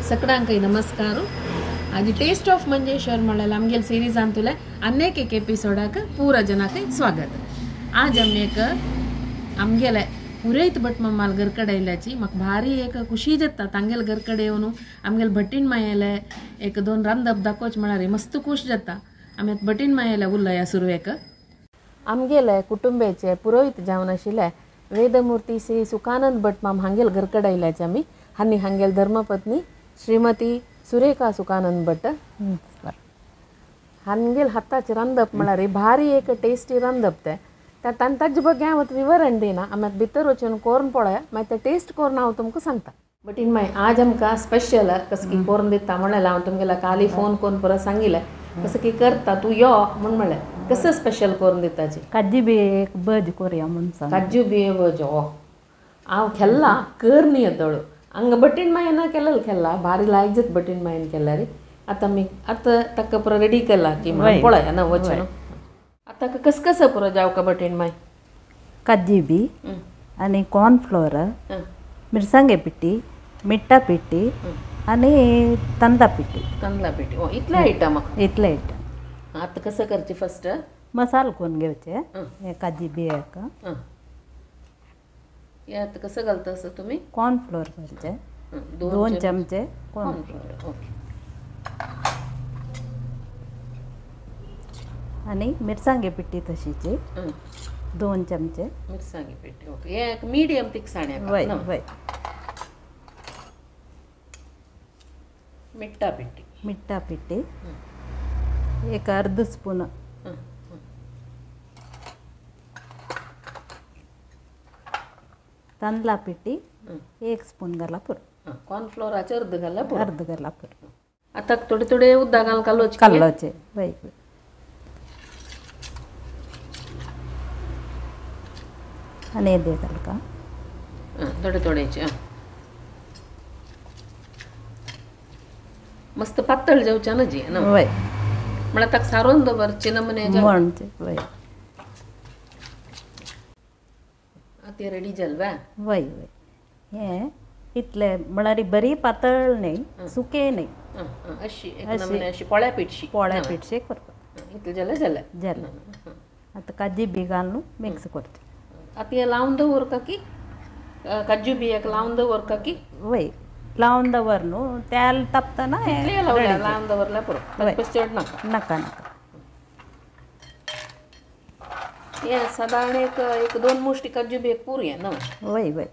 सकडांकय नमस्कार. आज taste of Manjeshwar म्हळ्यार आमगेले सिरीजांतुले अनेक एक एपिसोडाक पूरा जनाकय स्वागत. आज आमी एक आमगेले पुरयत भट मम्माल घरकडे येयल्याची म्हाका भारी एक खुशी जाता. तांगेले घरकडे येवन आमगेले भटीण मायेले एक दोन रांदप दाखोवचें म्हळ्यार मस्त खूश जाता. आमी आतां भटीण मायेले उलया सुरवेक. आमगेले कुटुंबेचे पुरोहित जावन आशिल्ले वेदमूर्ती श्री सुखानंद भट माम हांगेल घरकडे येयल्याचे आमी. आनी हांगेल धर्मपत्नी श्रीमती सुरेखा सुखानंद भट हांगेल हाताचे रांदप म्हळ्यार भारी एक टेस्टी रांदप तें. तांकां ताजे ಬಗ್ಗೆ हांव विवरण दिना. आमी आतां भितर वचून कोरून पळोवया, मागीर तें टेस्ट करून हांव तुमकां सांगता. बट इन मागीर आज आमकां स्पेशल कसं की कोरून दिता म्हणलें हांव तुमगेल्या काली फोन करून परत सांगिल्लें कसं की करता तूं यो म्हूण म्हणलें. कसं स्पेशल करून दिताची? काजू बी एक भज करुया म्हूण सांग. काजू बिये भज हो हांव खेल्ला कर न्ही येतोळो हांगा बटीण मायन केलेलं खेल्ला भारी लायक जाता बटीण मायन केल्यार. आतां आमी आतां ताका पुरो रेडी केला की म्हणून पळया ना वचून. आतां कसं कसं पुरो जावका बटीण माय? काजू बी आनी कॉर्नफ्लोर, मिरसांगे पिठी, मिठा पिठी आनी तांदळा पिठी. तांदळा पिठी हो इतले आयटम. इतले आयटम. आतां कसं करचें? फस्ट मसालो करून घेवचे काजू बियाक. हे आतां कसं घालता असं तुमी? कॉर्नफ्लोर घालचे 2 चमचे कॉर्नफ्लोर. ओके. आनी मिरसांगे पिठी तशीची 2 चमचे मिरसांगे पिठी. ओके. हे एक मिडियम तिखसाणे. वय वय. मिठा पिठी. मिठा पिठी एक अर्ध स्पून. तांदळा पिठी 1 स्पून घाला पुरो. कॉर्नफ्लोराचे अर्ध घाला पुरो. अर्ध घाला पुरो. आतां थोडे थोडे उदक घालून कालोवचें. कालोवचें वय. आनी येदे घालका थोडे थोडेचे. मस्त पातळ जावचें ना जी ना. वय. म्हळ्यार ताका सारोवन दवरचें नमुने म्हणजे वय. आतां रेडी जालें वा? वय वय. हें इतलें म्हळ्यार बरी पातळ न्ही, सुकें न्ही, अशी एक नमुने अशी पोळ्या पिठशी. पोळ्या पिठशें करपाक. इतलें जालें जालें जालें. आतां काजू बी घालून मिक्स करचें. आतां हें लावन दवरता की काजू बियाक लावन दवरता की? वय लावन दवर न्हू तेल तापतना लावन दवरल्यार पुरो. चड नाका. नाका नाका. हें सादारण एक एक 2 मुश्टी काजू बियेक पुरया ना? वय वय.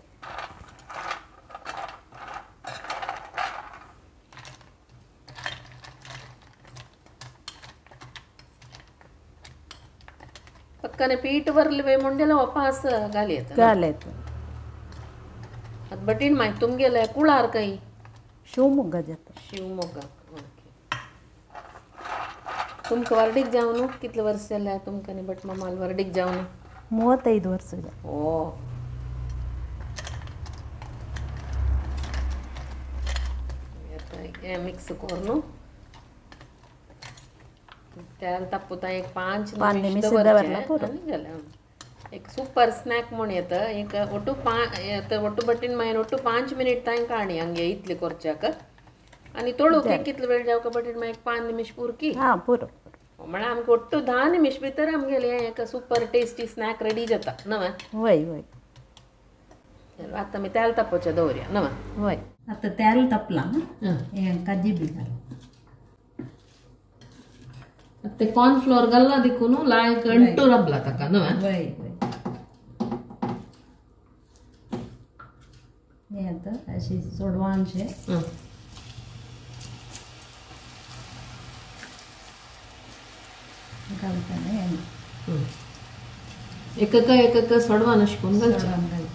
पक्काने पीठ वरले वे म्हणजेला वापास घाल येता. घाल येता. आतां बटीण मागीर तुमगेले कुळार काही? शिवमोग्गा जाता. शिवमोग्गा. ओके. तुमकां वर्डीक जावन कितले वर्स जाले तुमकां आनी भट मामाल वर्डीक जावन? 35 वर्स जालें. ओ हें मिक्स करून तेल तापता एक 5 निमिष दवरचें आनी जालें. एक सुपर स्नॅक म्हूण येता. एक ಒಟ್ಟು ಒಟ್ಟು बटीन मागीर ಒಟ್ಟು 5 मिनीट तांकां काणी हांगे इतले करच्याक. आनी तोळूक कितलो वेळ जावका बटीन मागीर 5 निमिष पुरकी. हां पुरो. म्हळ्यार आमकां ಒಟ್ಟು 10 निमिष भितर आमगेलें एक सुपर टेस्टी स्नॅक रेडी जाता न्हय? वय वय. आतां आमी तेल तापोवचें दवरया न्हय? वय. आतां तेल तापलां हें काजू बी घाल. ते कॉर्नफ्लोर घालला देखून लायक अंटू रबला ताका न्हय? वय वय. हें आतां अशी सोडवानशें घालतना हें एकक एकक सोडवान अशें करून घालचें.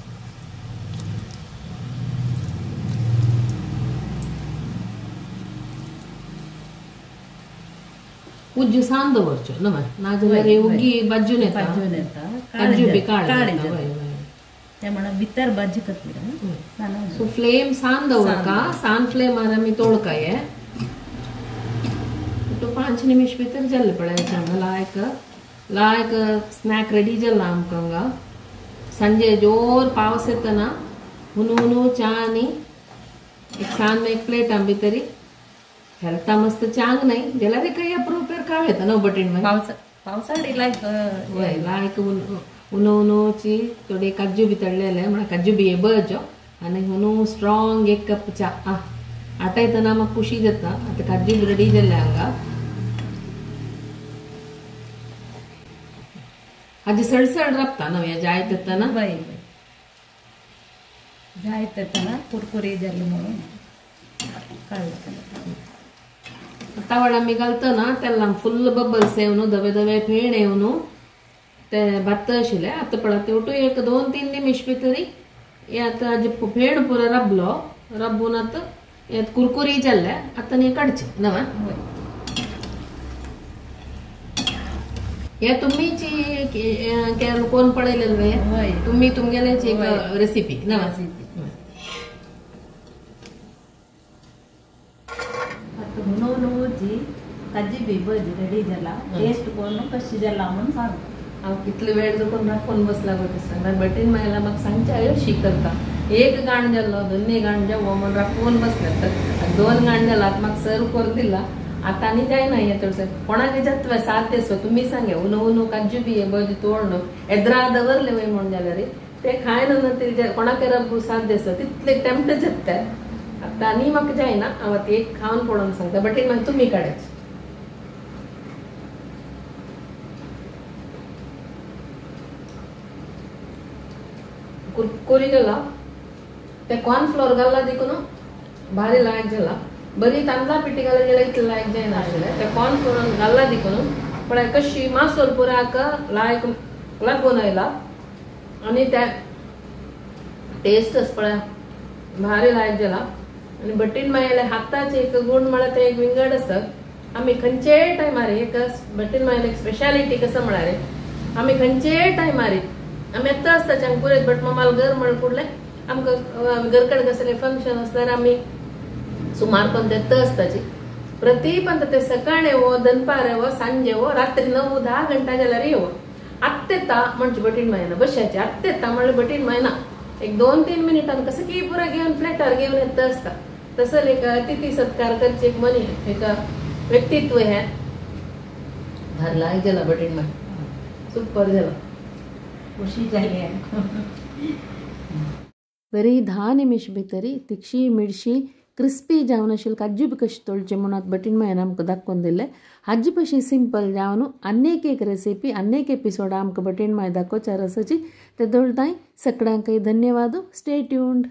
उज्जू सान दवरच्यो न्हय? नाजाल्यार उग्गी बाजून येता. बाजून येता. काजू बी काळे जाता. ते म्हणून भितर भाजी खातीर सो फ्लेम सान दवरका. सान फ्लेमार आमी तोळका हे तो 5 निमिष भितर जालें पळय. लायक लायक स्नॅक रेडी जाला आमकां हांगा. संजे जोर पावस येतना हुनू हुनू च्या आनी एक छान एक प्लेट आंबी तरी हेल्था मस्त चांग नाही जाल्यार काही प्रोपेर काव येता न्हू बटीण मागीर पावसाळी लायक वय लायक उनो उनोची थोडे काजू बी तळलेले म्हळ्यार काजू बिये बजो आनी हुनू स्ट्रॉंग एक कप च्या आटायतना म्हाका खुशी जाता. आतां काजू बी रेडी जाल्ले हांगा. आजी सळसळ राबता न्हू हें जायत येतना वय जायत येतना कुरकुरी जाले म्हणून काडले. तावड आमी घालतना तेन्ना फुल्ल बबल्स येवन धवे धवे फेण येवन ते भात आशिल्ले. आतां पळय तेवटू एक 2-3 निमिश भितरी हे आतां हाजे फेण पुरो रबलो रबून आतां हे कुरकुरी जाल्ले आतां न्ही काडचे न्हू. हे तुमीची कोण पळयलें न्हय तुमी तुमगेल्याची एक रेसिपी न्हू. हुनोची काजी बी भजी रेडी जाला. टेस्ट करून कशी जाला म्हणून सांग. हांव कितले वेळ दवरून राखून बसला पळय सांगणार बटीन मायला म्हाका सांगचे अशी करता. एक गाण जालो दोन्ही गाण जावो म्हण राखून बसले तर 2 गाण जाला म्हाका सर्व करून दिला. आतां आनी जायना हें चडशें कोणाक जातवे 7 दीस तुमी सांगे उनो उनो काजू बी हे भजी तोडलो एद्रा दवरले वय म्हण जाल्यार ते खायना ते कोणाक रब 7 दीस तितले टेम्प्ट जाता. आतां आनी म्हाका जायना हांव आतां एक खावन पळोवन सांगता बटीन मागीर तुमी काडायचे. कुरकुरी जाला ते कॉर्नफ्लोर घालला देखून भारी लायक जाला. बरी तांदळा पिठी घालून जाल्यार इतलें लायक जायना आशिल्लें. ते कॉर्नफ्लोर घालला देखून पळय कशी मासोल पुराक लायक लागून आयला आनी ते टेस्टच पळय भारी लायक जाला. आनी बटीन मायले हाताचे एक गूण म्हळ्यार ते एक विंगड आसा. आमी खंयचेय टायमार एक बटीन मायले एक स्पेशालिटी कसं म्हळ्यार आमी खंयचेय टायमार आमी येता आसता चांग पुरयत बट मामाल घर म्हण कुडलें आमकां घरकडेन कसलें फंक्शन आसल्यार आमी सुमार पण येता आसताची प्रति पण ते सकाळी वो दनपार वो सांजे वो रात्री 9-10 घंटा जाल्यार येवो आत्तेता म्हणचे बटीन मायना बशाचे आत्तेता म्हणल्यार बटीन मायना एक 2-3 मिनिटान कसं की पुरा घेवन प्लेटार घेवन येता आसता. तसं एक अतिथी सत्कार करचे एक मनी एक व्यक्तित्व हें भारी लायक जाला बटीन my super जाला खुशी जाली. बरी 10 निमिश भितरी तिक्षी मिरशी क्रिस्पी जावन आशिल्ली काजू बी कशी तळचे म्हणून आतां बटीन मायन आमकां दाखोवन दिलें. हाजे पशी सिंपल जावन आनीक एक रेसिपी आनीक एपिसोड आमकां बटीन माय दाखोवचार आसाची. ते दोळताय सगळ्यांकय धन्यवाद. Stay tuned.